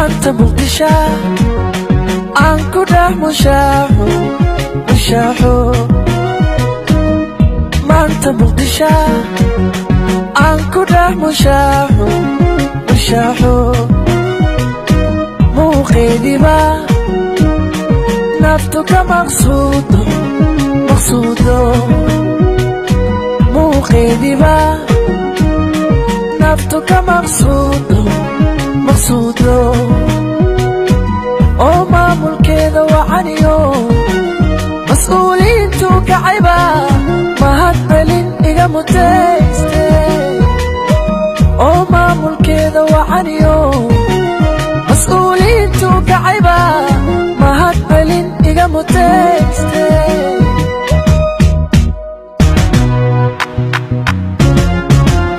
Maanta Muqdisho aan ku dhex mushaaxo, mushaaxo. Maanta Muqdisho aan ku dhex mushaaxo, mushaaxo. Muuqeediba naftu ka maqsuudo, maqsuudo. Muuqeediba naftu ka maqsuudo, maqsuudo. Oo maamulkeeda wacaniyo mas'uuliyiintu kacayba mahad celin iga mutayste. Oo maamulkeeda wacaniyo mas'uuliyiintu kacayba mahad celin iga mutayste.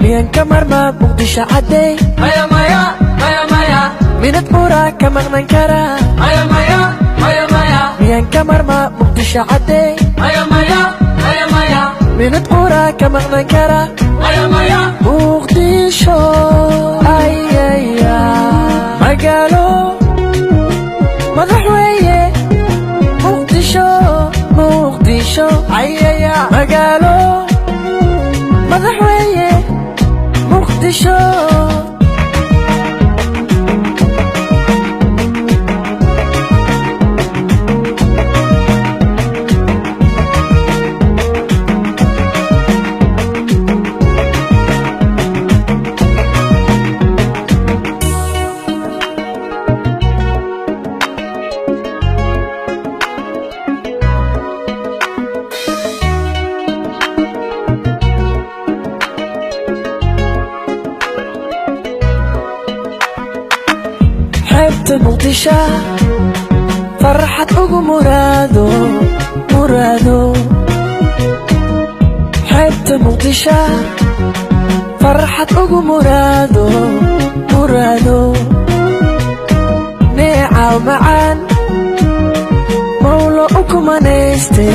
Miyan ka marmaa Muqdisho caddey? Maya, maya, maya, maya. Minad buraa ka maqnan karaa? Maya, maya, maya, maya. Miyan ka marmaa Muqdisho caddey? Maya, maya, maya, maya. Minad buraa ka maqnan karaa? Maya, maya. Muqdisho ayaya, magaalo madaxweye. Muqdisho, Muqdisho Ayaya. magaalo madaxweye. Muqdisho. Xeebta Muqdisho farxad ugu muraado, muraado. Xeebta Muqdisho farxad ugu muraado, muraado. Neecaw macaan mawlo ukumanayste,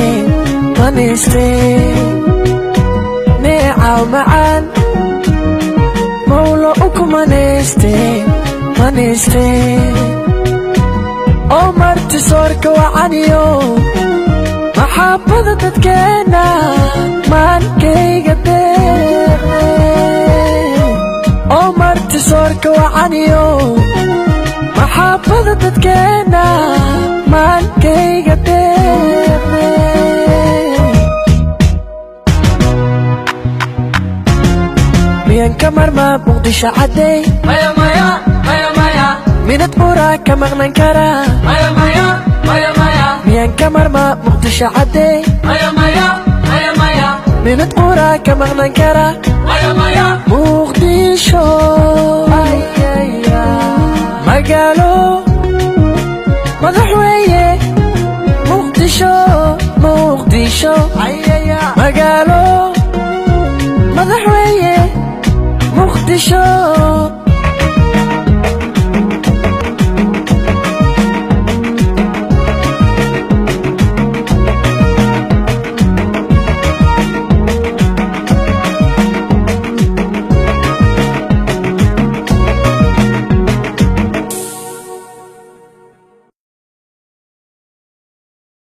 manayste. Neecaw macaan mawlo ukumanayste, manayste. Oo marti soorka wacaniyo maxaabada dadkeenna maankayga deeqde. Oo marti soorka wacaniyo maxaabada dadkeenna maankayga deeqde. Miyan ka marmaa Muqdisho caddey? Maya, maya, maya, maya. Minad buraa ka maqnan karaa? Maya, maya, maya, maya. Miyan ka marmaa Muqdisho caddey? Maya, maya, maya, maya. Minad buraa ka maqnan karaa? Maya, maya. Muqdisho ayaya, magaalo madaxweye. Muqdisho, Muqdisho Ayaya. magaalo madaxweye. Muqdisho.